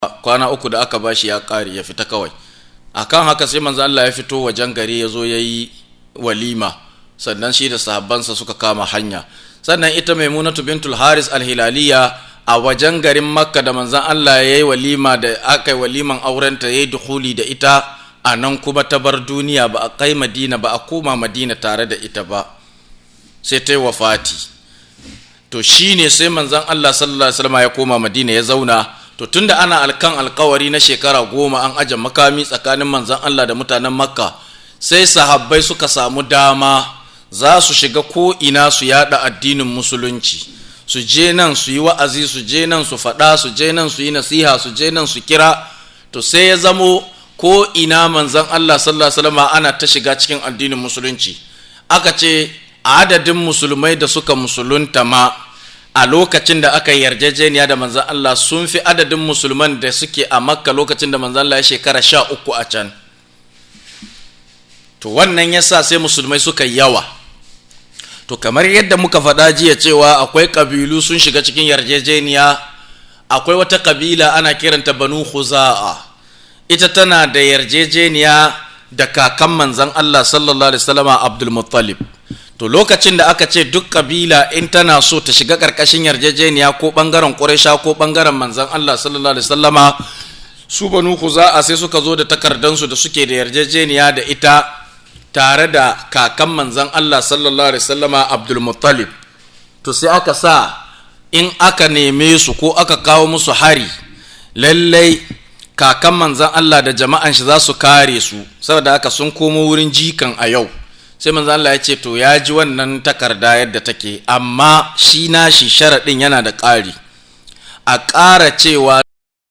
Kwana 3 da aka bashi ya ƙare, ya fita kawai. Akan haka sai manzo Allah ya fito wajen gari, ya zo ya yi walima, sannan shi da sahabbansa suka kama hanya. Sannan ita Maimunatu bintul Haris Alhilaliya, a wajen garin Makka da manzan Allah ya yi walima, da aka yi waliman aurenta, ya yi dukhuli da ita a nan, kuma ta bar duniya, ba a kai Madina ba, a koma Madina tare da ita ba, sai ta yi wafati. To shine sai manzan Allah sallallahu alaihi wasallam ya koma Madina ya zauna. To tunda ana alkan alkawari na shekara 10 an aje makami tsakanin manzan Allah da mutanen Makka, sai sahabbai suka samu dama za su shiga ko ina su yada addinin Musulunci, su je nan su yi wa'azi, su je nan su faɗa, su je nan su yi nasiha, su je nan su kira. To sai ya zamo ko ina manzan Allah sallallahu alaihi wasallam ana ta shiga cikin addinin Musulunci. Aka ce adadin musulmai da suka musulunta ma a lokacin da aka yarjejeniya da manzan Allah sun fi adadin musulman da suke a Makka lokacin da manzan Allah ya shekara 13 a can. To wannan yasa sai musulmai suka yawa. To kamar yadda muka faɗa jiya cewa akwai ƙabilu sun shiga cikin yarjejeniya, akwai wata ƙabila ana kiranta Banu Khuza'a. Ita tana da yarjejeniya da kakan manzan Allah sallallahu alaihi wasallama, Abdul Muttalib. To lokacin da aka ce duk kabila in tana so ta shiga karkashin yarjejeniya, ko bangaren Quraysha ko bangaren manzan Allah sallallahu alaihi wasallama, su Banu Khuza'a sai suka zo da takardansu da suke da yarjejeniya da ita tare da kakan manzan Allah sallallahu alaihi wasallama, Abdul Muttalib. To sai aka sa in aka neme su ko aka kawo musu hari, lallai kakan manzan Allah da jama'an shi za su kare su, saboda haka sun komo wurin jikan a yau. Sai manzan Allah ya ce to, ya ji wannan takarda yadda take, amma shi nashi sharaɗin yana da ƙari, a ƙara cewa